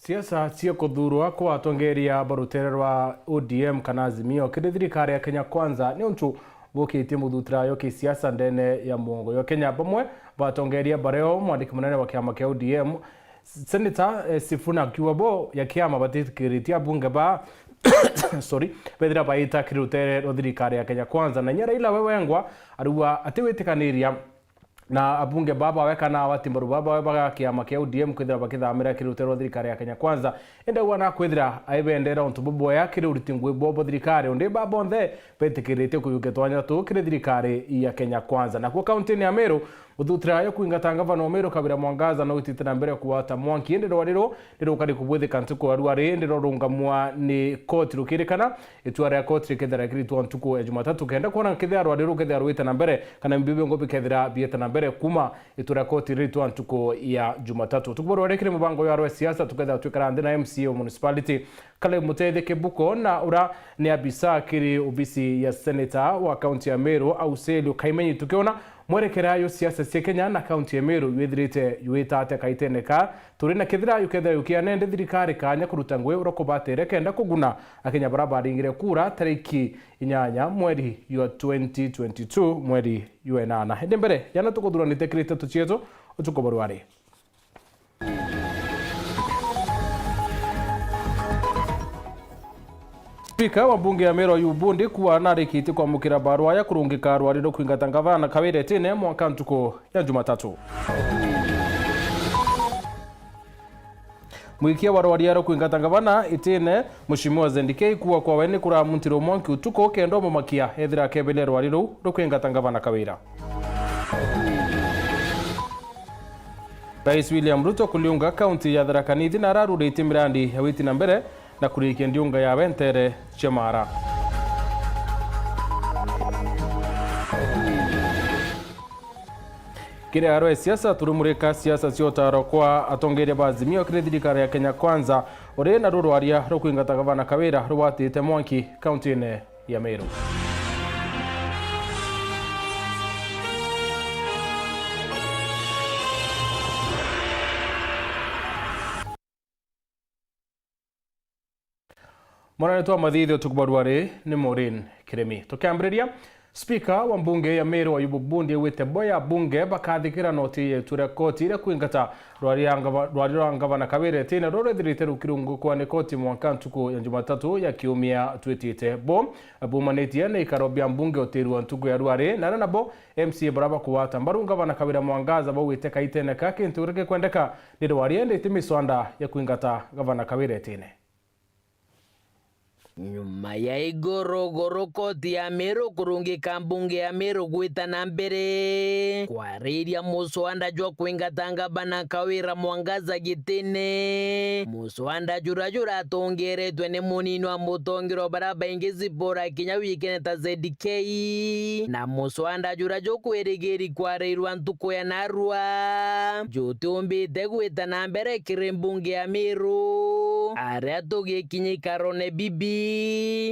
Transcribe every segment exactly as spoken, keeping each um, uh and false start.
Siasa cia kuthurwa kwa atongeria ba rutere rwa O D M kana Azimio kiri thirikari ya Kenya Kwanza ni untu bukitie muthutira yo kisiasa ndene ya muongo yo Kenya. Bamwe ba atongeria bareo mwandiki munene wa kiama kia O D M, Senator, eh, Sifuna akiuga bo ya kiama batitikiritie abunge ba, sorry, bethira baita kiri rutere rwa thirikari ya Kenya Kwanza. Na inya Raila we wengwa ariuga atiwitikaniria na abunge baa bawe kana awati mbaru baa bawe ba kiama kia O D M kwithira bakithamira kiri rutere rwa thirikari ya Kenya Kwanza. Indi auga nakwithira aibendera untu bubwea kiri uriti ngui bwao bwa thirikari, undi baa bonthe betikiritie kuyukia twanya tuu kiri thirikari ya Kenya Kwanza. Nakuo kauntini ya Meru, muthutira yo kwingata ngavana wa Meru Kawira Mwangaza no itite na mbere kugwata mwanki, indi rwari ruu ni rukari kubwithika ntuku ya rwari, indi rurungamwa ni koti rukirikana. Itua ria koti rikethira rikiritwa ntuku ya Jumatatu kenda kwona kethira rwari rukethira rwite na mbere kana biu biongo bikethira biete na mbere kuma itua ria koti riritwa ntuku ya Jumatatu. Tukuba rwari kiri mubango ya rwa siasa tukethira twikara nthi na M C A wa municipality Caleb Mutethi Kibuko na ura ni abisa kiri obisi ya senator wa kaunti ya Meru Auselio Kaimenyi tukiona mwerekera yo siasa cia Kenya na kaunti ya Meru yithirite yuitate kaitene ka turi na kethira yukethira yukiane ndi thirikari kanya kuruta ngui ura kubatire kenda kuguna Akenya bara baringire kura tariki inyanya mweri jwa twenty twenty-two, mweri jwa enana. Indi mbere jana tukuthuranite kiri nteto cietu utuku bwa rwari. Spika wa mbunge ya Meru Ayubu Bundi kuwa narikitie kwamukira barua ya kurungika rwari rwa kwingata ngavana Kawira itine mwanka ntuku ya Jumatatu. Mwikia wa rwaria rwa kwingata ngavana itine, Mheshimiwa Zendikei kuwa kwawe ni kuramuntirwe mwanki utuku kenda umumakia ethira akebele rwari ruu rwa kwingata ngavana Kawira. Rais William Ruto kuliunga kaunti ya Tharaka Nithi na araruritie mirandi ya witi na mbere na kurikia ndiunga yawe ntere cia Mara. Kiri arwe siasa, turimurika siasa cia utaro kwa atongeria ba Azimio kiri thirikari ya Kenya Kwanza, uri na rurwaria rukwingata gavana Kawira rugwatite mwanki kauntine ya Meru. Mwanene twa mathithio tukubarua ri ni Maureen Kirimi. Tukiambiriria, spika wa mbunge ya Meru Ayubu Bundi augite bo ya bunge bakathikira noti ya itua ria koti iria kwingata rwari ya ngava-, rwari rwa ngavana Kawira itine ruria rwithirite rukirungukwa ni koti mwanka ntuku ya Jumatatu ya kiumia twitite. Bo bumanitie na ikaro bia mbunge utirwa ntuku ya rwari, na aria nabo M C A bara bakugwata mbaru ngavana Kawira Mwangaza baugite kaitene ka kintu kiria gikwendeka ni rwari indi iti miswanda ya kwingata gavana Kawira itine. Nyuma ya iguruguru koti ya Meru kurungika mbunge ya Meru gwita na mbere kwariria muswanda jwa kwingata ngavana Kawira Mwangaza gitine, muswanda jura juratongeretwe ni munini wa mutongerwa bara baingi Zipporah Kinyau yikene ta Z K, na muswanda jura jukwirigiri kwarairwa ntuku ya narua jutiumbite gwita na mbere kiri mbunge ya Meru. Aria tugikinya ikarone bibi,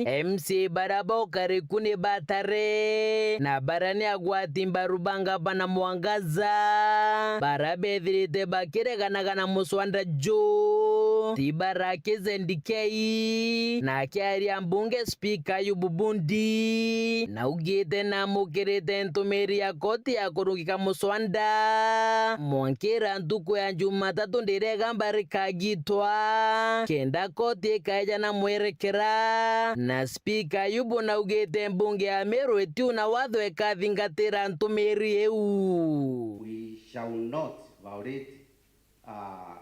M C A bara baukari ku ni batare, na bara ni agwati mbaru ba ngavana Mwangaza, bara bethirite bakireganaga na muswanda ju. Ti bara ki Z K, na akiaria mbunge spika Ayubu Bundi, naugite namukirite ntumiri ya koti ya kurungika muswanda mwankira ntuku ya Jumatatu ndiria igamba rikagitwa, kenda koti ikaeja na mwerekera. Na spika Ayubu naugite mbunge ya Meru itiu na watho ikathingatira ntumiri iu. We shall not violate, uh,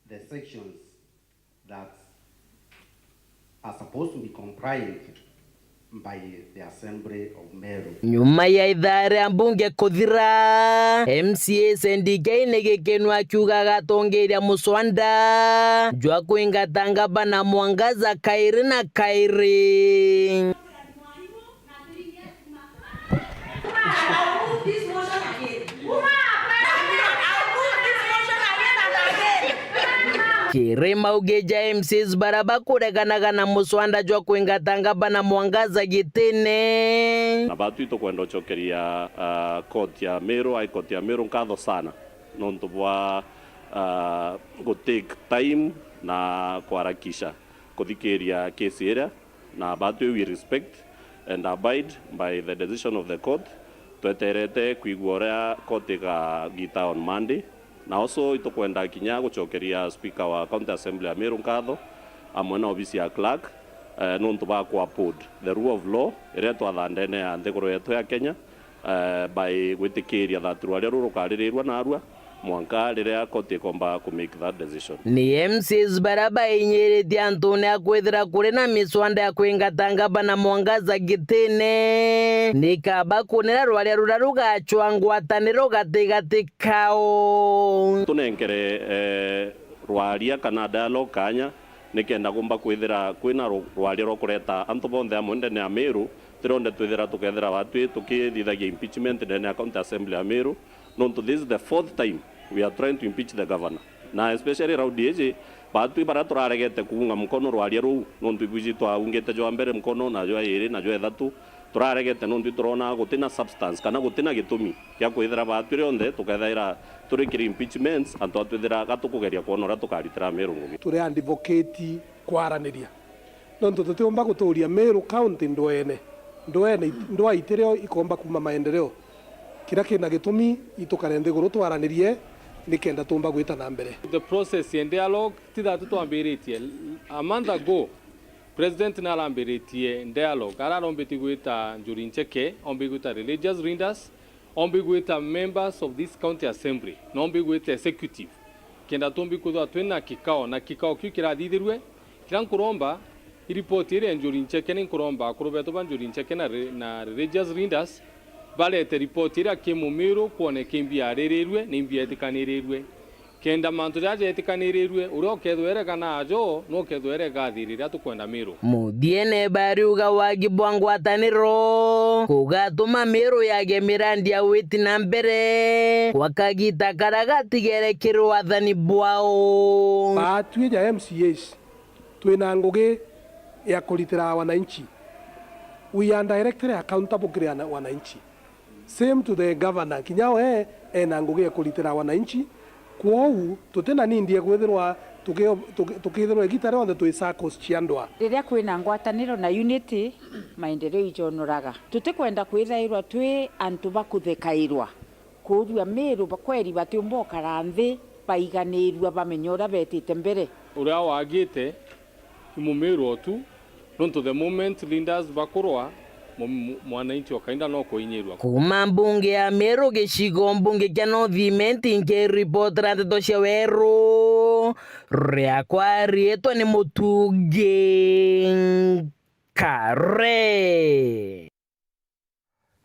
the sections that are supposed to be compliant by the Assembly of Meru. Nyuma ya ithaa ria mbunge kuthira, M C A Sendikei ni gikenu akiuga agatongeria muswanda jwa kwingata ngavana Mwangaza kairi na kairi. Kiri mauge ja M Cs bara bakureganaga na muswanda jwa kwingata ngavana Mwangaza gitine. Na batwi tukwenda ucokeria, ah, koti ya Meru, High Court ya Meru nkatho sana nontu bwa uh, gu take time na kwarakisha kuthikiria case iria, na batwi we respect and abide by the decision of the court. Tweterete kwigua uria court igagita on Monday, na also itukwenda kinya gucokeria speaker wa County Assembly ya Meru nkatho, amwe na obisi ya clerk, eh, nontu ba ku uphold the rule of law iria twathaa ndene ya nthiguru yetu ya Kenya, eh, by gwitikiria that rwaria ruru rukaririrua narua mwanka riria court ikomba ku make that decision. Ni M C As baria bainyiritie antune a kwithira kuri na miswanda ya kwingata ngavana Mwangaza gitine, ni kaba kunira rwaria ruria rugacwa ngwataniro gatigati kao. Tunenkere, eh, rwaria kana dialogue kanya, nikenda kumba kwithira kwina ru-, rwaria rwa kureta antu bonthe amwe ndene ya Meru, tirionde twithira tukethira batwi tukithithagia impeachment ndene ya County Assembly ya Meru, nontu this is the fourth time we are trying to impeach the governor. Na especially round iji, batwi baria turaregete kuunga mkono rwaria ruu, nontu ibwiji twaungite jwa mbere mkono, na jwa iri, na jwa ithatu, turaregete nontu iturona gutina substance kana gutina gitumi kia kwithira batwi rionthe tukethaira turi kiri impeachments, antu atwithira gatukugeria kwona uria tukaritira Meru ngugi. Turi advocate kwaraniria. Nontu tutiumba guturia Meru County ndwene. Ndwene it-, ndwaa itirio ikomba kuuma maendeleo. Kiria kina gitumi itukare nthiguru twaranirie nikenda tuumba gwita na mbere. The process ya dialogue ti that twambiritie. A month ago, President narambiritie dialogue. Ara arombitie gwita Njuri Ncheke, ombi gwita religious leaders, ombi gwita members of this county assembly, na ombi gwita executive. Kenda tumbi kwithirwa twina kikao, na kikao kiu kirathithirue, kiria nkuromba, i report iria ya Njuri Ncheke, ni nkuromba akuru betu ba Njuri Ncheke na re-, na religious leaders, barete report iria ki Mumiru kwoneka imbi yaririrue, na imbi yetikanirirue. Kenda mantu jaja jetikanirirue, uria ukethwa erega najo, nu ukethwa erega athiri riria tukwenda Miru. Muthiene bariuga wagi bwa ngwataniro kugatuma Miru yage mirandi ya witi na mbere gwa kagita karia gatigere kiri wathani bwao. Baatwi ja M C As, twina ngugi ya kuritira wananchi. We are directly accountable kiri ana-, wananchi. Same to the governor, kinya we ena ngugi ya kuritira wananchi. Kwou, tutina need ya kwithirwa tuki-, tuki-, tukithirwa igita rionthe twi circles cia ndwaa. Riria kwina ngwataniro na unity, maendeleo ijonoraga. Tutikwenda kwithairwa twi antu ba kuthekairwa. Kuurua Miru ba-, kweri batiumba ukara nthi baiganirua bamenye uria betite mbere. Uria wagite i Mumiru o tu, nontu the moment leaders bakurwa, mu-, mu-, mwananchi o kainda no kuinyirua. Kuuma mbunge ya Miru gicigo mbunge kia North Imenti, nkiripotera nteto cia Weru, riakwa riitwa ni Mutungi Nkare.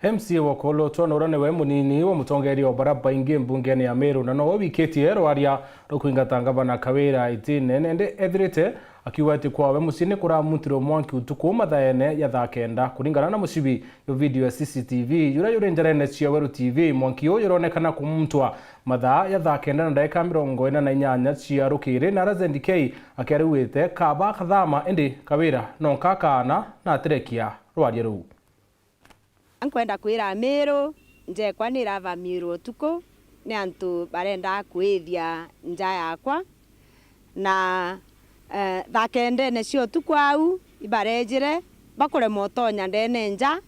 M C A wa Kolotwa Norah niwe munini wa mutongeria wa bara baingi mbungene ya Meru, na nowe wikitie rwaria rwa kwingata ngavana Kawira itine, nende ethirite akiuga ati kwawe mucii ni kuramutirwe mwanki utuku mathaene ya thaa kenda. Kuringana na mucibi yo video ya C C T V yuria yuri njarene cia Weru T V, mwanki uyu uronekana kumutwa mathaa ya thaa kenda na ndagika mirongo ina na inyanya cia rukiri, na aria Z K akiarigwite kaba kathama, indi Kawira nonka akaana na atirekia rwaria ruu. Nkwenda kwira Miru, nja ekwa ni irava Miru utuku, ni antu barenda kwithia nja yakwa, na, eh, thaa kendene cia utuku au, ibarejire, bakurema utonya ndene nja,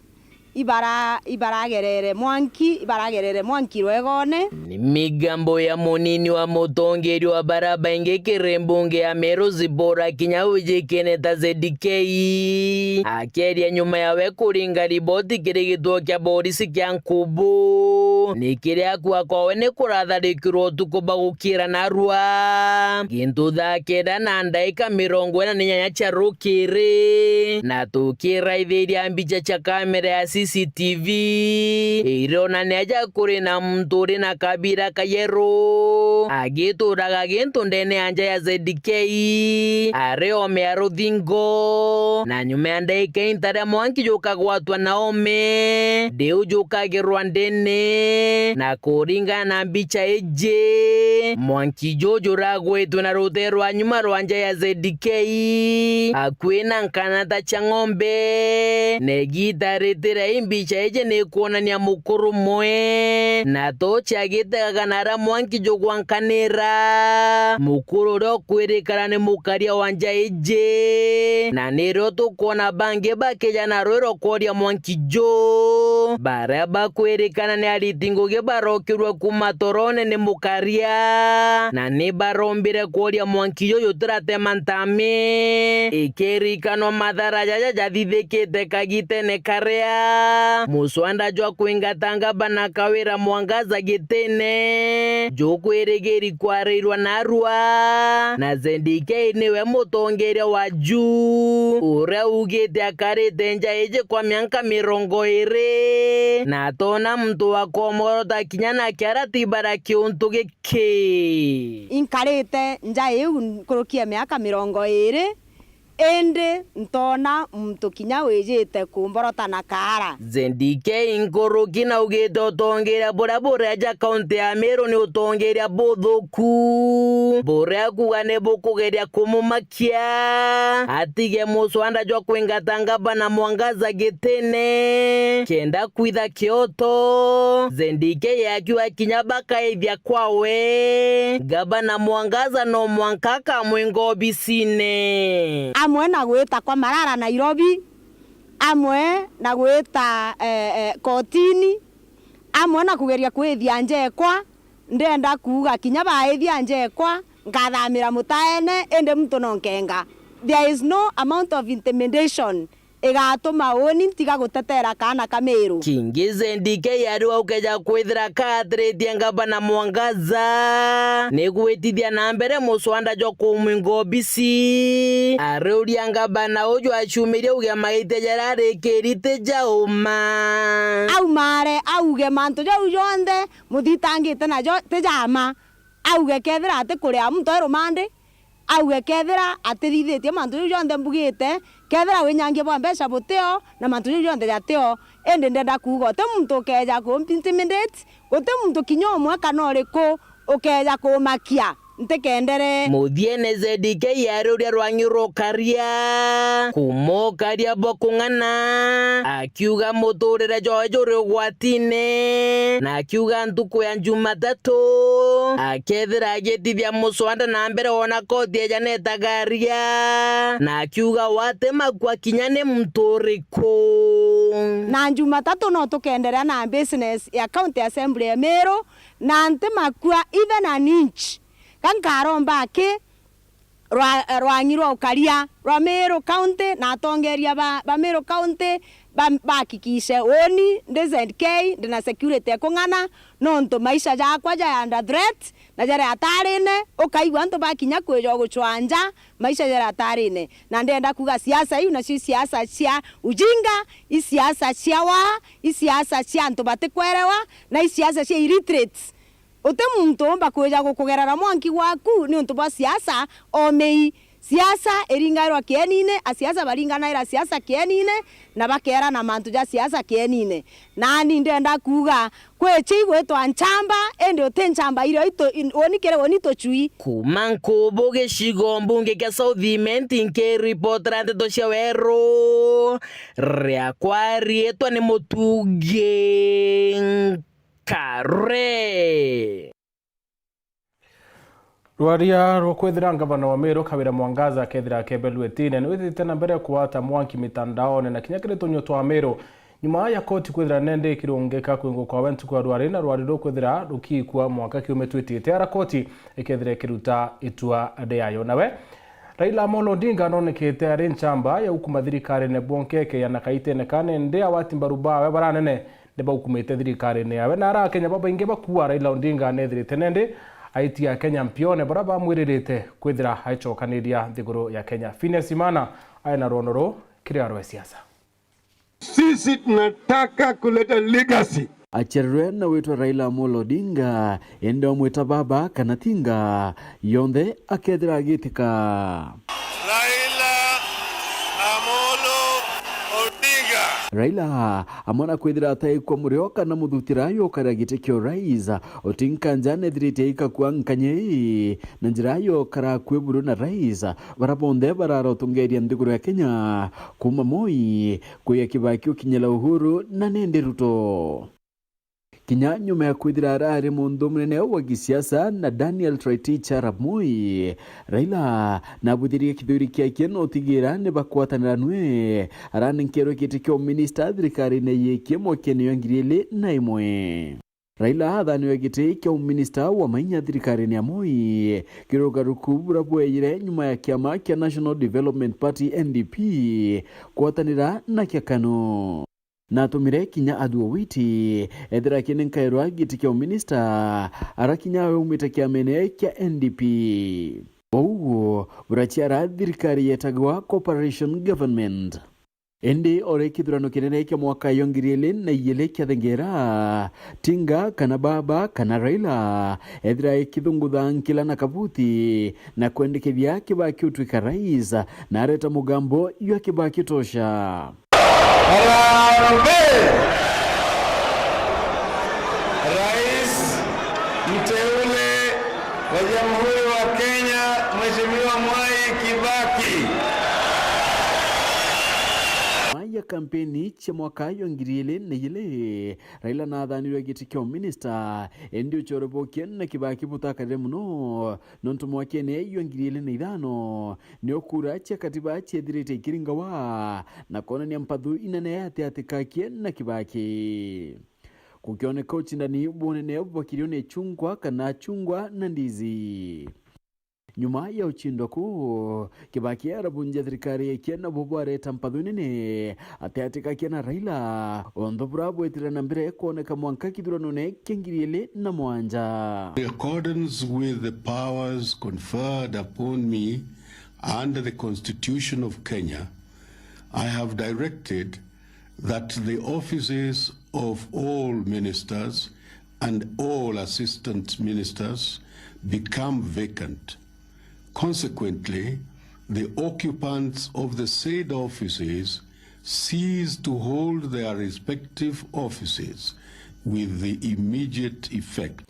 ibara-, ibaragerere mwanki, ibaragerere mwanki rwegone. Ni migambo ya munini wa mutongeria wa bara baingi kiri mbunge ya Meru Zipporah Kinyau wijikene ta Z K. Akeria nyuma yawe kuringa riboti kiri gituo kia borisi kia Nkubu, ni kiria kua kwawe ni kuratharikirwa utuku ba gukira narua, gintu thaa kenda na ndaika mirongo ina na inyanya cia rukiri, na tukiraithiria mbicha cia kamera ya C C T V ironania ja kuri na muntu uri na kabira ka yero agituraga gintu ndene ya nja ya Z K, ari ome ya ruthingo, na nyuma ya ndaika intaria mwanki jukagwatwa na ome, ndiu jukagirwa ndene, na kuringana na mbicha iji, mwanki juju juragwitwe na rute rwa nyuma rwa nja ya Z K, akui na nkanata cia ng'ombe, na igita ritira i mbicha iji ni kwonania mukuru mwe, na tochi agitegaga na aria mwanki jugwa nira. Mukuru uria ukwirikana ni mukaria wa nja iji, na nirio tukwona bangi bakija na rwiro kworia mwanki ju. Baria bakwirikana ni ariti ngugi barokirwe kuuma torone ni mukaria, na ni barombire kworia mwanki juju utiratema ntami. Ikirikanwa mathara jaja jathithikite kagitene karia muswanda jwa kwingata ngabana Kawira Mwangaza gitine jukwirigiri kwarirwa narua, na Z D K niwe mutongeria wa ju, uria ugite akarite nja iji kwa mianka mirongo iri, na atona muntu wa komorota kinya na kiarati bara kiuntu giki. Inkarite nja iu nkuruki ya miaka mirongo iri, indi ntoona muntu kinya wijite kumborota na kaara. Z D K nkuruki naugite utongeria buria bureja kaunti ya Meru ni utongeria buthuku, buria kuuga ni bukugeria kumumakia atige muswanda jwa kwingata ngabana Mwangaza gitine kenda kwitha kioto. Z D K akiuga kinya bakaithia kwawe, ngabana Mwangaza no mwanka akamwinga obisine. Amwe na gwita kwa Marara Nairobi, amwe na gwita, eh, eh, kotini, amwe na kugeria kwithia njekwa. Ndenda kuuga kinya baithia njekwa, nkathamira mutaene, indi muntu no nkenga. There is no amount of intimidation igatuma uni ntiga gutetera kaana ka Meru. Kingi Z D K ariuga ukeja kwithira kaatiritie ngabana Mwangaza ni gwitithia na mbere muswanda jwa kumwinga obisi. Ariuria ngabana uju aciumirie uge maitia jaria arikiri ti jauma. Aumare auge mantu jau jonthe muthitangite najo ti jama. Auge kethira atikuria muntu e rumandi, auge kethira atithithitie mantu jau jonthe mbugite, kethira winyangia bwa mbeca butio na mantu jau jonthe jatio, indi ndenda kuuga uti muntu ukeeja ku intimidate, uti muntu kinya umwe kana uriku ukeeja kumakia, ntikendere. Muthiene Z D K ariuria rwang'i rukaria, kuuma ukaria bwa kung'ana, akiuga muturire jwawe juri ugwatine, na akiuga ntuku ya Jumatatu akethira agitithia muswanda na mbere wona koti eja netagaria, na akiuga watimakua kinya ni muntu uriku. Na Jumatatu no tukenderea na business ya County Assembly ya Meru, na ntimakua even an inch. Ka nkaromba aki rwa, rwang'i rwa ukaria rwa Meru County na atongeria ba, ba Meru County ba, bahakikishe uni ndi Z K ndina security ekung'ana, nontu maisha jakwa jari under threat na jari atarine. Ukaigua antu bakinya kwija gucwanja, maisha jari atarine. Na ndenda kuga siasa iu nacio i siasa cia ujinga, i siasa cia waa, i siasa cia antu batikwerewa, na i siasa cia illiterates. Uti muntu umba kwija gukugerera mwanki gwaku niuntu bwa siasa omei. Siasa iringairwa kienine, asiasa baringanaira siasa kienine, na bakerana mantu ja siasa kienine. Nani ndenda kuuga, kwi chi igwitwa nchamba, indi uti nchamba irio itu, in-, uni kiri uni tucui. Kuuma Nkubu gicigo mbunge kia South Imenti, nkiripotera ndeto cia weru, riakwa riitwa ni Mutugi Kare. Rwaria rwa kwithira ngavana wa Meru Kawira Mwangaza akethira akebe lwetine, ni withite na mbere kugwata mwanki mitandaone na kinya kiri tunyuo twa Meru. Nyuma ya koti kwithira nende ikirungika kwingwa kwawe ntuku ya rwari, na rwari rukwithira rukikua mwanka kiumia twitite, ara koti ikethira ikiruta itua riayo. Nawe Raila Amolo Odinga nonekete ari nchamba ya ukuma thirikarine bwonkeke ya na kaitene kane, ndi awati mbaru bawe baranene ni baukumite thirikarine yawe, na ara Akenya babaingi bakuua Raila Odinga nethirite nende aitia Akenya mpione bara bamwiririte kwithira aicokaniria nthiguru ya Kenya. Phineas Imana aina rwono ruu kiri arwe siasa. Sisi tunataka kuleta legacy. Aciarirwe na witwa Raila Amolo Odinga, indi omwita baba kana tinga, yonthe akethira agitika. Raila Amolo Odinga. Raila, amwe na kwithira ataikwa murio kana muthutira yokara giti kia urais, uti nkanja nethirite ikakua nkanya ii, na njira yokara kwi buru na rais, bara bonthe bararotongeria nthiguru ya Kenya, kuuma Moi, kuya Kibaki ukinyira Uhuru na nindi Ruto. Kinya nyuma ya kwithira arari muntu munene wa gisiasa na Daniel Toroitich arap Moi, Raila nabuthirie kithuri kiake na utigira ni bakwatanira nwe aranenkerwe giti kia uminista thirikarine yiki mwakene ya ngiri ili na imwe. Raila athanirwe giti kia uminista wa mainya thirikarine ya Moi kiri ugaruku buria bweyire nyuma ya kiama kia National Development Party, N D P, kwatanira na kia KANU. Natumire kinya Adhu Owiti ethira akinenkairwa giti kia uminista, ara kinya awe aumite kiamene kia N D P. Buu buraciara thirikari yetagwa Cooperation Government. Indi ori kithurano kinene kia mwaka yo ngiri ili na ili kiathengera, Tinga kana baba kana Raila ethira ikithungutha nkila na kabuti na kwendekethia Kibaki utwika rais, na areta mugambo jwa Kibaki tosha. Harambee! Rais mteule wa Jamhuri wa Kenya, Mheshimiwa Mwai Kibaki. Nyuma ya kampeni cia mwaka yo ngiri ili na ili, Raila nathanirwe giti kia uminista, indi ucore bwake na Kibaki butakarire mono, nontu mwakene yo ngiri ili na ithano, nio kura cia katiba ciethirite ikiringawa na kwonania mpathu inene atiati kake na Kibaki. Gukioneka ucindani bunene bwakirio ni chungwa kana chungwa na ndizi. Nyuma ya uchindwa kuu, Kibaki arabunjia thirikari yake na bo bwareta mpathu nene atiati kake na Raila, unthu bura bwitire na mbere kwoneka mwanka kithuranone kia ngiri ili na mwanja. In accordance with the powers conferred upon me under the Constitution of Kenya, I have directed that the offices of all ministers and all assistant ministers become vacant. Consequently, the occupants of the said offices cease to hold their respective offices with the immediate effect.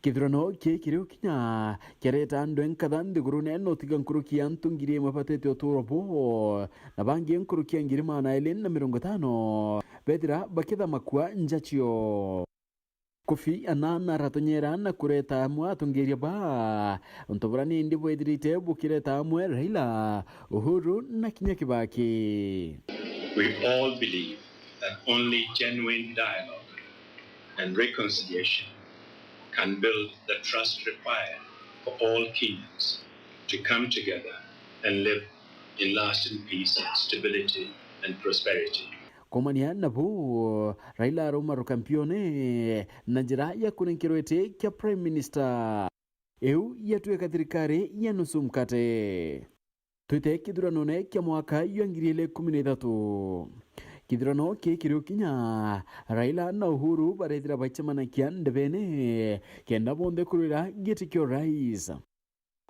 Kithurano kii kiri ukinya kiareta andu enkatha nthigurune, na utiga nkuruki ya antu ngiri imwe batete uturo bwoo, na bangi nkuruki ya ngiri magana eli na mirongo itano bethira bakithamakua nja cio. Kofi Annan aratonyera na kureta amwe atongeria ba untu bura nindi bwethirite bukireta amwe Raila, Uhuru na kinya Kibaki. We all believe that only genuine dialogue and reconciliation can build the trust required for all Kenyans to come together and live in lasting peace, stability, and prosperity. Kumania na buu, Raila arauma rukampione na njira ya kunenkerwa giti kia Prime Minister. Iu yatuika thirikari ya nusu mkate. Twite kithuranone kia mwaka jwa ngiri ili kumi na ithatu. Kithurano kii kiri ukinya, Raila na Uhuru barethira baicemanakia ndebene kenda bonthe kurwira giti kia urais.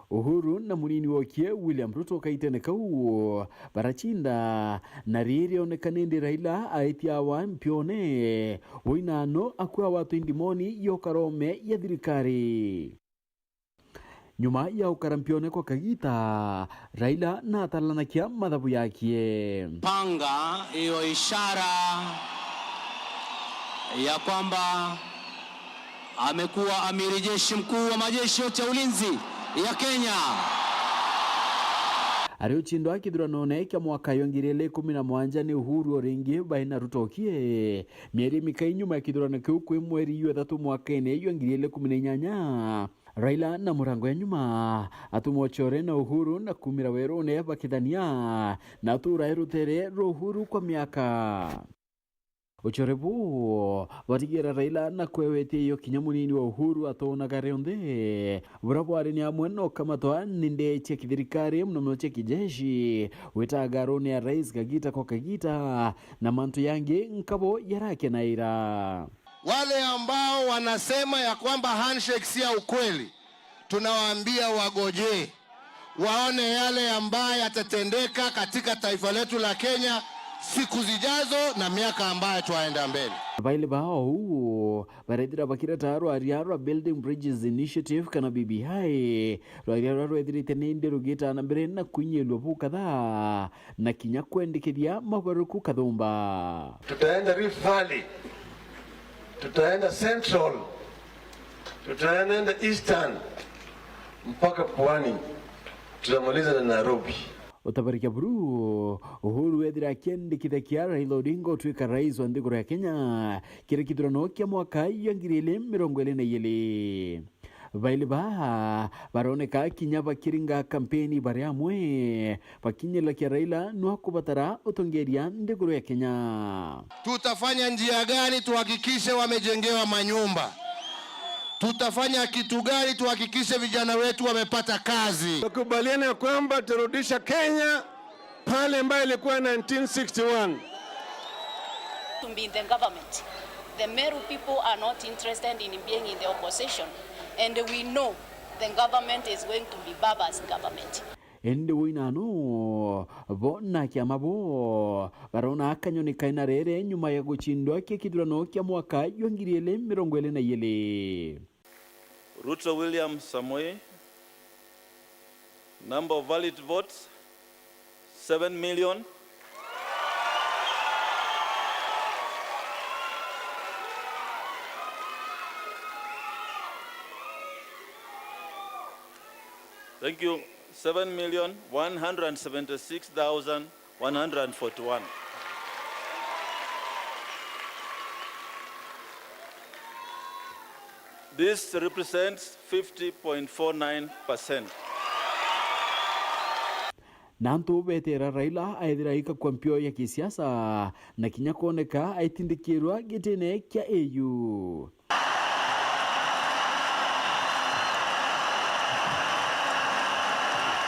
Uhuru na munini wokie William Ruto kaitene kau baracinda, na riri oneka nindi Raila aitia awa mpione, woinano akua awatwe ndimoni ya ukarome ya thirikari. Nyuma ya ukara mpione kwa kagita, Raila natalanakia mathabu yakie. Panga hiyo ishara ya kwamba amekuwa amiri jeshi mkuu wa majeshi yote ya ulinzi ya Kenya. Ari ucindwa kithuranone kia mwaka yo ngiri ili kumi na mwanja ni Uhuru o ringi baina Ruto okie. Mieri mikai nyuma ya kithurano kiu kwi mweri jwa ithatu mwakene jwa ngiri ili kumi na inyanya, Raila na murango ya nyuma atumwa ucore na Uhuru na kumira werune bakithania na atura e rutere rwa Uhuru kwa miaka. Ucore buu batigira Raila na kwewetia iyo kinya munini wa Uhuru atonaga rionthe. Bura bwari ni amwe na ukamatwa ni ndee cia kithirikari, muno muno cia kijeshi, witaga rune ya rais kagita kwa kagita, na mantu yangi nkabo yarakenaira. Wale ambao wanasema ya kwamba handshake si ya ukweli, tunawaambia wagojee, waone yale ambayo yatatendeka katika taifa letu la Kenya siku zijazo na miaka ambayo twaenda mbele. Baili bao barethira bakireta rwaria rwa Building Bridges Initiative kana B B I, rwaria ruria rwethirite ni ndi rugita na mbere na kwinyirua bukatha na kinya kwendekithia mabaruku kathumba. Tutaenda Rift Valley. Tutaenda Central, tutaenda Eastern, mpaka Pwani, tutamaliza na Nairobi. Utabarikia buru, Uhuru ethira akiendekithia kia Raila Odinga utuika rais wa nthiguru ya Kenya kiri kithurano kia mwaka ya ngiri ili mirongo ili na ili. Baili baa baroneka kinya bakiringa kampeni bari amwe, bakinyirira kia Raila nwa kubatara utongeria nthiguru ya Kenya. Tutafanya njia gani tuhakikishe wamejengewa manyumba? Tutafanya kitu gani tuhakikishe vijana wetu wamepata kazi? Tukubaliane ya kwamba turudisha Kenya pale ambayo ilikuwa nineteen sixty-one. To be in the government. The Meru people are not interested in being in the opposition, and we know the government is going to be Baba's government. Indi wina no bo na kiama bo barona kanyoni kaina rere nyuma ya gucindwa kia kithurano kia mwaka jwa ngiri ili mirongo ili na ili. Ruto William Samoei, number of valid votes, seven million. Thank you. Seven million one hundred seventy-six thousand one hundred forty-one. This represents fifty point four nine percent. Na antu beteera Raila aethira aikakua mpio ya kisiasa, na kinya kwoneka aitindikirwa gitine kia A U.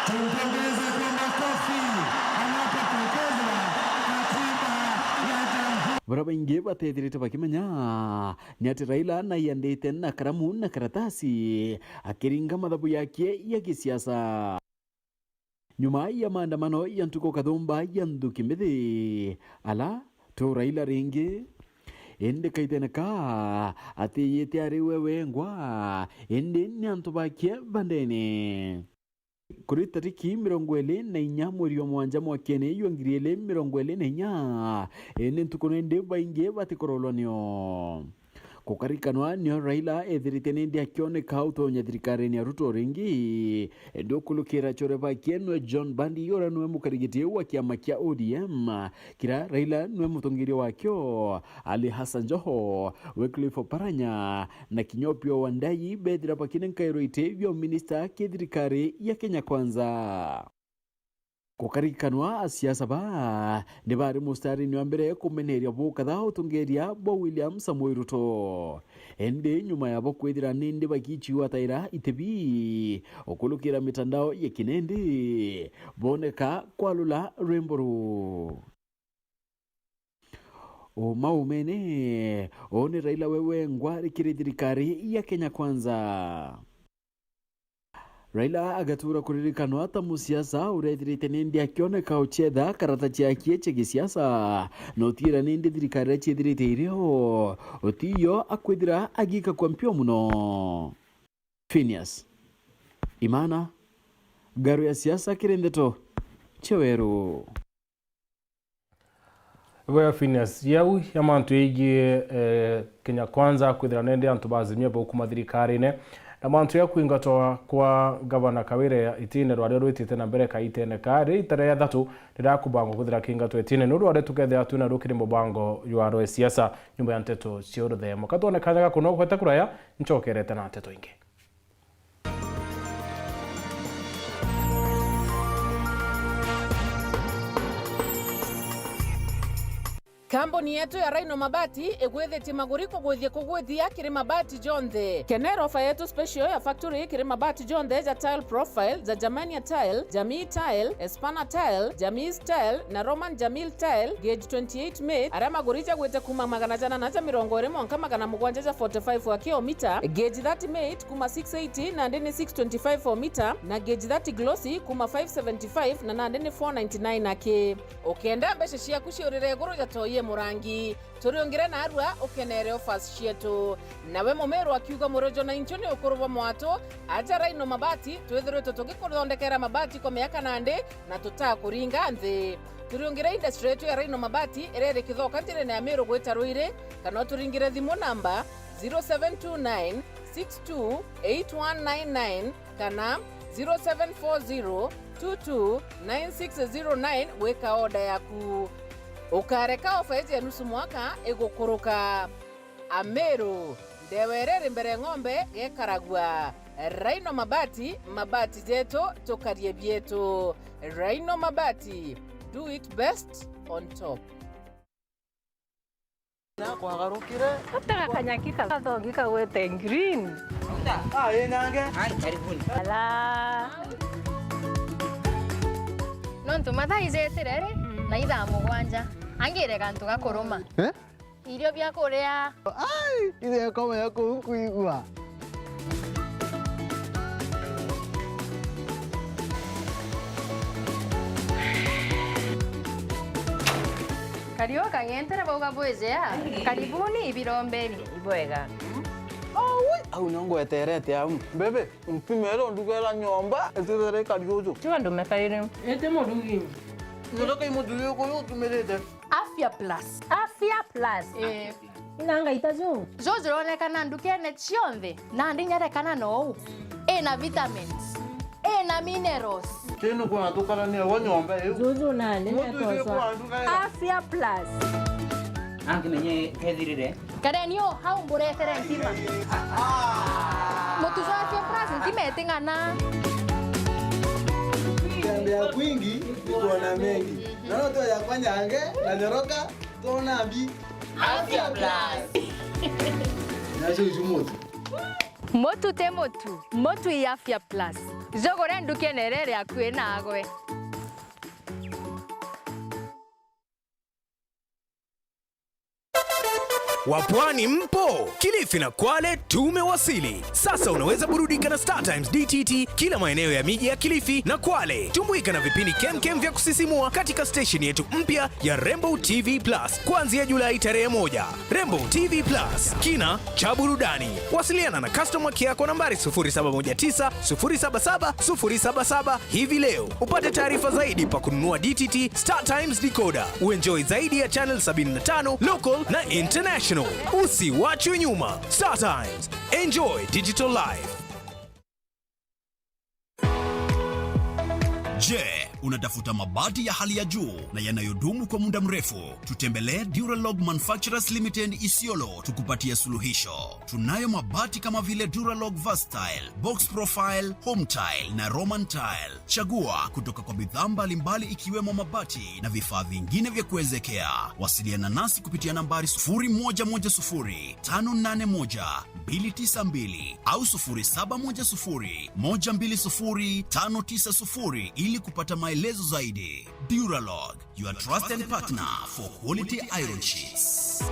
Tumpongeze kwa makofi anapotekeleza katiba ya jamhuri. Baria baingi batethirite bakimenya ni ati Raila naiandite na karamu na karatasi akiringa mathabu yake ya gisiasa. Nyuma ya maandamano ya ntuku kathumba ya nthuki mbithi, ala tu Raila ringi, indi kaitene ka atiyite ari we wengwa, indi ni antu bake bandene. Kuri tariki mirongo iri na inya mweri wa mwanja mwakene jwa ngiri iri mirongo iri na inya, indi ntuku nindi baingi batikorolwa nio. Gukarikanwa nio Raila ethirite nindi akioneka utonya thirikarine ya Ruto ringi, indi ukulukira chore bake nwe John Mbadi uria nwe mukarigiti wa kiama kia O D M, kira Raila nwe mutongeria wakio, Ali Hassan Joho, Wycliffe Oparanya, na kinya Opiyo Wandayi bethira bakine nkairo iti bia uminista ki thirikari ya Kenya Kwanza. Gukarikanwa, asiasa baa ni bari mustarini wa mbere kumeneria bukatha utongeria bwa William Samoei Ruto. Indi nyuma yabo kwithira nindi bagichiwataira itebi ukulukira mitandao ya kinendi, boneka kwalula rwimbo ruu. Uma umene, uu ni Raila we wengwa kiri thirikari ya Kenya Kwanza. Raila agatura kuririkanwa ta musiasa uria ethirite nindi akioneka ucietha karata ciakie cia gisiasa, na utiira nindi thirikari iria ciithirite irio utiyo akwithira agika kwa mpio muno. Phineas Imana, Ngaru ya Siasa kiri Ndeto cia Weru. Ibwega Phineas, yau ya mantu yaigie, eh, Kenya Kwanza kwithira nende antu ba Azimio bau kuma thirikarine, na mantu ya kwingatwa kwa Gavana Kawira itine rwaria rwitite na mbere kaitene ka riita ria thatu riria kubangwa kwithira kingatwa itine, ni rwaria tukethira twina rukiri mubango jwa rwe siasa nyumba ya nteto cia uruthemo. Katwone kanya ga kunogwete kuraya, ncokerete na nteto ingi. Kambuni yetu ya Rhino Mabati igwithitie maguri kugwithia kugwithia kiri mabati jonthe. Kenera ofa yetu special ya factory kiri mabati jonthe ja tile profile, ja Germania tile, Jamii tile, Espana tile, Jamii tile na Roman Jamil tile, gauge twenty-eight mate, aria maguri jagwite kuma magana jana na ja mirongo iri mwanka magana mugwanja ja forty-five aki o mita, gauge thirty mate kuma six eighty nandi ni six twenty-five o mita, na gauge thirty glossy kuma five seventy-five na nandi ni four ninety-nine aki. Ukenda mbeca ciaku ciurire iguru ja toyi Murangi. Turiungire narua ukenere offers cietu. Nawe Mumiru akiuga, Murojo na inchu ni ukuru bwa mwatu, aja Rhino Mabati, twithiritwe tugikuthondekera mabati kwa miaka nandi na tutakuringa nthi. Turiungire industry yetu ya Rhino Mabati iria iri Kithoka njirene ya Miru gwita Ruiri, kana uturingire thimu namba zero seven two nine six two eight one nine nine kana zero seven four zero two two nine six zero nine gwika order yaku. Ukareka ofa iji ya nusu mwaka igukuruka. Amiru, ndewa iria iri mbere ng'ombe gekaragua. Rhino Mabati, mabati jetu, tukarie bietu. Rhino Mabati, do it best on top. Nakwagarukire. Gutega kanyaki ka gathogi kagwete green. Ah, ii nange. Ai, karibuni. Ala. Nontu mathaa ijetire ri, na ithaa mugwanja. Angire gantu ga kuruma. Eh? Irio bia kuria. Ai, ithe akoma ya kuu nkwigua. Kariu kang'entere bauga bwijea. Karibuni ibiromberi. Ibwega. Au, au nongweterete au. Bebe, mpimere ndugera nyomba, itithere kariuju. Tiga ndume kariri. Ete murugi. Nyoka imuthuri uyu utumirite. Afya Plus. Afya Plus. Eh. Ina ngaita ju. Ju juronekana ndukene cionthe, na ndinyarekana nou. Ina vitamins. Ina minerals. Tinu kuna tukarania wa nyomba iu. Juju nani. Mutu netoswa. Afya Plus. Anki menye kethirire. Kareni o hau mburetere ntima. Mutu jwa Afya Plus ntima iting'ana. Tembea kwingi ni kuona mengi. Naona tu yakwa nyange na nyoroka tuona mbi. Afya Plus. Nacio icu mutu. Mutu ti mutu, mutu i Afya Plus. Jugure ndukene iria iri akui naagwe. Wapwani mpo? Kilifi na Kwale tumewasili. Sasa unaweza burudika na Star Times D T T kila maeneo ya miji ya Kilifi na Kwale. Tumbuika na vipindi kemkem vya kusisimua katika station yetu mpya ya Rainbow T V Plus kuanzia Julai tarehe moja. Rainbow T V Plus, kina cha burudani. Wasiliana na customer care kwa nambari sufuri saba moja tisa sufuri saba saba sufuri saba saba hivi leo. Upate taarifa zaidi pa kununua D T T Star Times decoder. Uenjoy zaidi ya channel sabini na tano local na international. Usiwachwe nyuma. Star Times. Enjoy digital life. Je, unatafuta mabati ya hali ya juu na yanayodumu kwa muda mrefu? Tutembelee Duralog Manufacturers Limited Isiolo tukupatia suluhisho. Tunayo mabati kama vile Duralog Verstyle, Box Profile, Home Tile na Roman Tile. Chagua kutoka kwa bidhaa mbalimbali ikiwemo mabati na vifaa vingine vya kuezekea. Wasiliana nasi kupitia nambari sufuri moja moja sufuri tano nane moja mbili tisa mbili au sufuri saba moja sufuri moja mbili sufuri tano tisa sufuri ili kupata maelezo zaidi. Duralog, your trusted partner for quality iron sheets.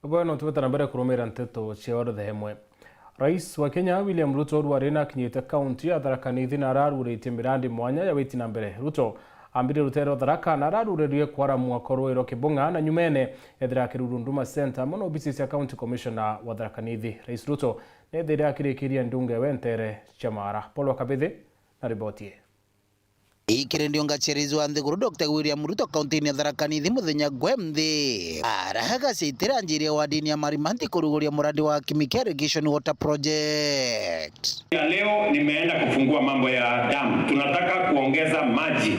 Bweno, tubete na mbere kurumira nteto cia orothe imwe. Rais wa Kenya, William Ruto, rwari na akinyite kaunti ya Tharaka Nithi na araruritie mirandi mwanya ya witi na mbere. Ruto ambire rutere rwa Tharaka na araruririe kwara mwako rui rwa Kibung'a na nyumene ethira akiruru Huduma Centre mono obisi cia County Commissioner wa Tharaka Nithi. Rais Ruto nethire akirikiria ndunge we ntere cia Maara. Paul wa Kabithi na riboti ii. Ikiri ndiunga cia rais wa nthiguru Doctor William Ruto kaunti-ini ya Tharaka Nithi muthenya gwe nthi. Araga ciitira njiri ya wadini ya Marimanti kuruguria muradi wa Kimikere Irrigation Water Project. Ya leo nimeenda kufungua mambo ya dam. Tunataka kuongeza maji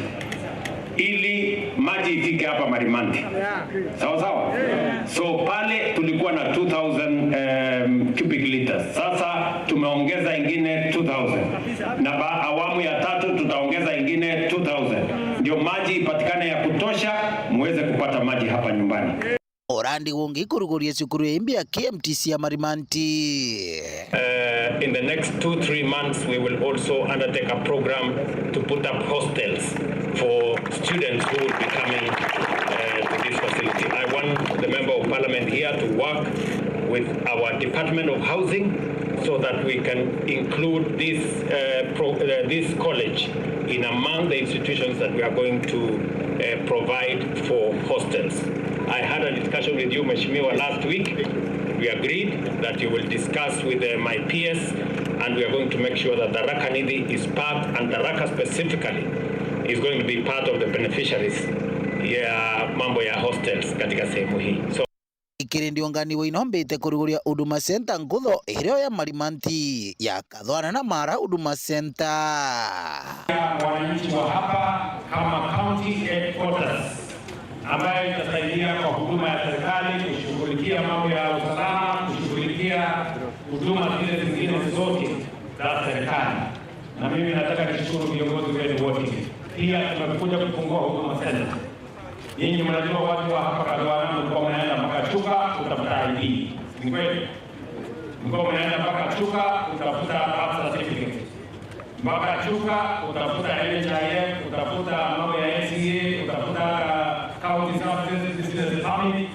ili maji ifike hapa Marimanti. Sawa sawa? So pale tulikuwa na two thousand, um, cubic liters. Sasa tumeongeza ingine two thousand. Na ba-, awamu ya tatu tutaongeza ingine two thousand. Ndio maji ipatikane ya kutosha, muweze kupata maji hapa nyumbani. Urandi gungi kuruguria cukuru ya imbi ya K M T C ya Marimanti. Uh, in the next two, three months, we will also undertake a program to put up hostels for students who will be coming to this facility. I want the Member of Parliament here to work with our Department of Housing so that we can include this, uh, pro-, uh, this college in among the institutions that we are going to, uh, provide for hostels. I had a discussion with you, Mheshimiwa, last week. We agreed that you will discuss with, uh, my P S, and we are going to make sure that Tharaka Nithi is part, and Tharaka specifically is going to be part of the beneficiaries ya mambo ya hostels katika sehemu hii. So, ikiri ndiungani wa inombite kuruguria Huduma Center ngutho irio ya Marimanti ya Kathwana na Mara Huduma Center. Wananchi wa hapa kama county headquarters ambayo itasaidia kwa huduma ya serikali, kushughulikia mambo ya usalama, kushughulikia huduma zile zingine zote za serikali. Na mimi nataka nishukuru viongozi wenu wote. Pia tumekuja kufungua Huduma Center. Nyinyi mnajua watu wa hapa Kathwana mlikuwa mnaenda mpaka Chuka kutafuta I D. Ni kweli? Mlikuwa mnaenda mpaka Chuka kutafuta birth certificate. Mpaka Chuka kutafuta N H I F, kutafuta mambo ya N C A, kutafuta county services, business permit.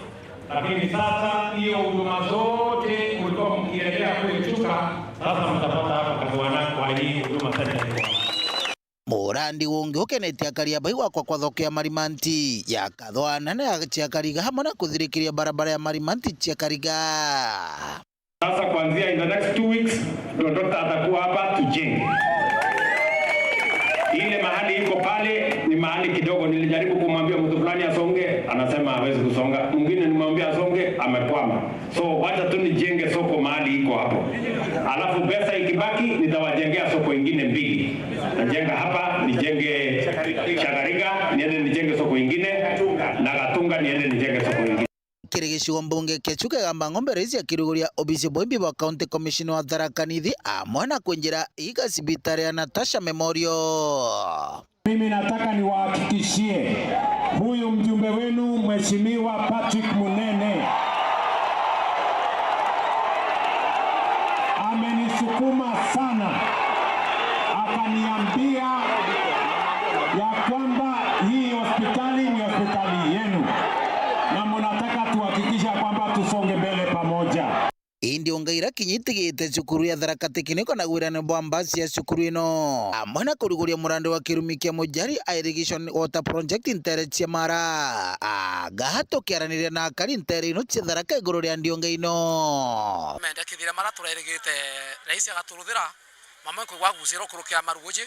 Lakini sasa hiyo huduma zote mlikuwa mkiendea kule Chuka, sasa mtapata hapa Kathwana kwa hii Huduma Center. Murandi ungi ukenetie akari a bai gwakwa kwa thoko ya Marimanti ya Kathwana na ya Chiakariga hamwe na kuthirikiria barabara ya Marimanti Chiakariga. Sasa kuanzia in the next two weeks, ndo dokta atakuwa hapa tujenge. Ile mahali iko pale ni mahali kidogo, nilijaribu kumwambia mtu fulani asonge, anasema hawezi kusonga. Mwingine nimwambia asonge, amekwama. So wacha tu nijenge soko mahali iko hapo. Alafu pesa ikibaki, nitawajengea soko ingine mbili. Najenga hapa, nijenge Chagariga, niende nijenge soko ingine, na Gatunga niende nijenge soko ingine. Kiri gicigo mbunge kia Chuka Igamba Ng'ombe, rais akiruguria obisi bwa imbi bwa County Commissioner wa Tharaka Nithi, amwe na kwinjira iga cibitari ya Natasha Memorial. Mimi nataka niwahakikishie huyu mjumbe wenu Mheshimiwa Patrick Munene amenisukuma sana, akaniambia ya kwamba hii hospitali ni hospitali yenu na mnataka tuhakikisha kwamba tusonge mbele pamoja. Indi ungaira kinya itigite cukuru ya Tharaka Technical na gwirane bwa mbasi ya cukuru ino, amwe na kuruguria murandi wa kirumi kia Mujari Irrigation Water Project ntere cia Mara. Aga tukiaraniria na akari ntere ino cia Tharaka iguru ria ndiunga ino. Mendekithire mara turerigite rais agaturuthira, mamwe nkwigwa gucira ukurukira maruguji,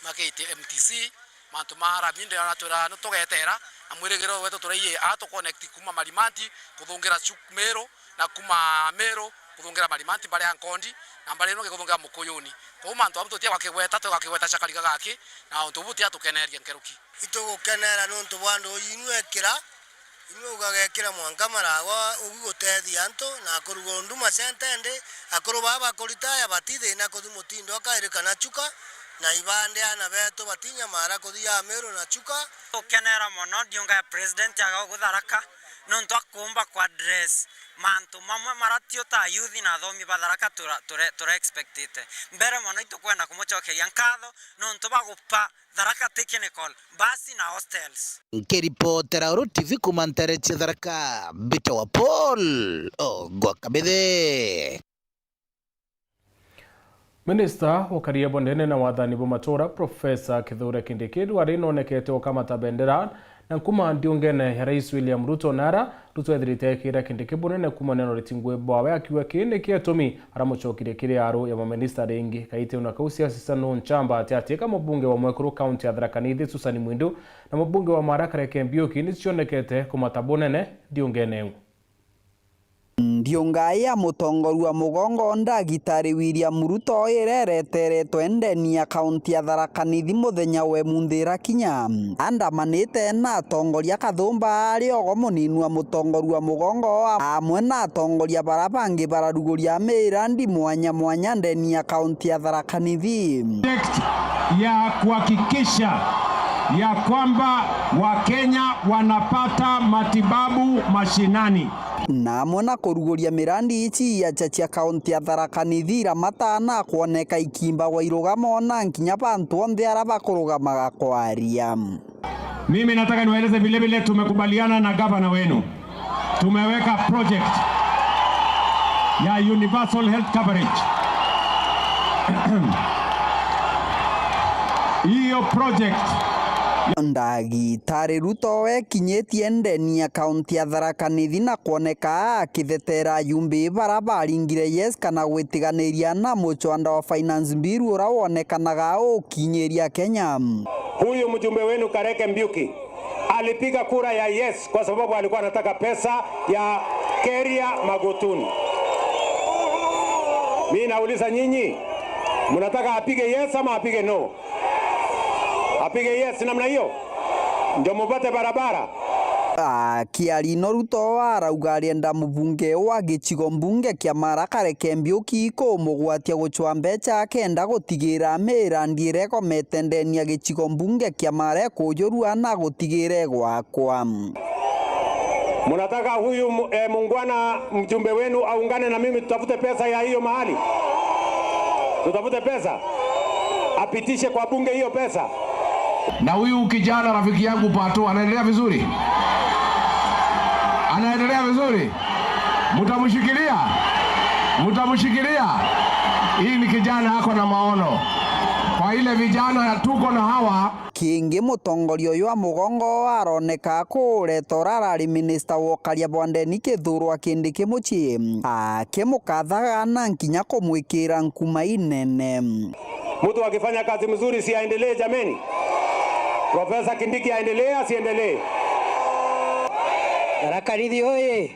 magite M T C, mantu ma rami, ndio aratwira nitugetera, na mwirigiro wetu turaiye, a tu connect kuma Marimanti kuthungira Chuk-, Meru, na kuma Meru kuthungira Marimanti, mbari ya Nkondi, na mbari ino kuthungira Mukuyuni. Kwou mantu amu tutia gwakigweta, tugakigweta Chakariga gaki, na untu butia tukeneria nkeruki. Itugukenera nuntu bwa ndui inwekira, inwe ugagekira mwanka maragwa ugi gutethia antu na kuruga undu macenta, indi akuru baa bakuritaya bati thina kuthi mutindo akairi kana Chuka, na ibande ana betu batinyamara kuthi ya Meru na Chuka. Tukenera mono ndiunga ya president aga ugu Tharaka, nontu akumba ku address mantu mamwe mara tio ta youth na athomi ba Tharaka tura, tura, tura expectite. Mbere mono itukwenda kumucokeria nkatho nontu bagupa Tharaka Technical, basi na hostels. Nkiripotera Uru T V kuma ntere cia Tharaka, mbitagwa Paul Ogwa Kabithe. Minista wa ukaria bunene na wathani bwa matura, Profesa Kithure Kindiki, riu ari nonekete ukamata bendera na nkuma ndiungene ya Rais William Ruto, nara Ruto ethirite ekira Kindiki bunene kuumania na uriti ngui bwawe, akiuga kii ni kietumi aramucokirie kiri aru ya maminista ringi. Kaite una kau cia Sisanu Nchamba ati ati ka mubunge wa mwekuru kaunti ya Tharaka Nithi Susan Mwindu na mubunge wa Mara Kareke Mbiuki ni cionekete kumata bunene ndiungene iu. Ndiunga ya mutongoria wa mugongo ndagitari William Ruto irereteretwe ndeni ya kaunti ya Tharaka Nithi muthenya wa imunthi irakinya. Andamanite na atongoria kathumba ari ogo munini wa mutongoria wa mugongo amwe na atongoria bara bangi bararuguria mirandi mwanya mwanya ndeni ya kaunti ya Tharaka Nithi. Project ya kuhakikisha ya kwamba Wakenya wanapata matibabu mashinani. Na amwe na kuruguria mirandi ici ya chacha kaunti ya Tharaka Nithi iramata na kwoneka ikimbagwa irugamo na nkinya bantu onthe ara bakurugamaga kwaria. Mimi nataka niwaeleze vile vile tumekubaliana na gavana wenu. Tumeweka project ya universal health coverage. Hiyo project. Ndagitari Ruto ekinyitie ndeni ya kaunti ya Tharaka Nithi na kwoneka akithetera ajumbe bara baringire yes kana gwitiganiria na mucwanda wa finance bill ura wonekanaga ukinyiria Kenya. Huyu mjumbe wenu Kareke Mbiuki alipiga kura ya yes kwa sababu alikuwa anataka pesa ya Keria Magotuni. Mimi nauliza nyinyi, mnataka apige yes ama apige no? Apige yes namna hiyo ndio mupate barabara. Akiaria no Ruto arauga arienda mubunge wa gicigo mbunge kia Mara Kareke Mbiuki kumugwatia gucwa mbeca akenda gutigira mirandi iria ikomete ndeni ya gicigo mbunge kia Mara ikujurua na gutigira igwakwa. Mnataka huyu mu-, eh, muungwana mjumbe wenu aungane na mimi tutafute pesa ya hiyo mahali? Tutafute pesa? Apitishe kwa bunge hiyo pesa? Na huyu kijana rafiki yangu Pato anaendelea vizuri? Anaendelea vizuri? Mtamshikilia? Mtamshikilia? Hii ni kijana ako na maono. Kwa ile vijana tuko na hawa. Kingi, mutongoria uyu wa mugongo aroneka kureta uria arari minista wa ukaria bwa ndeni Kithure Kindiki mucii, akimukathaga na nkinya kumwikira nkuma inene. Mtu akifanya kazi mzuri si aendelee jameni? Profesa Kindiki aendelee asiendelee? Tharaka Nithi oye!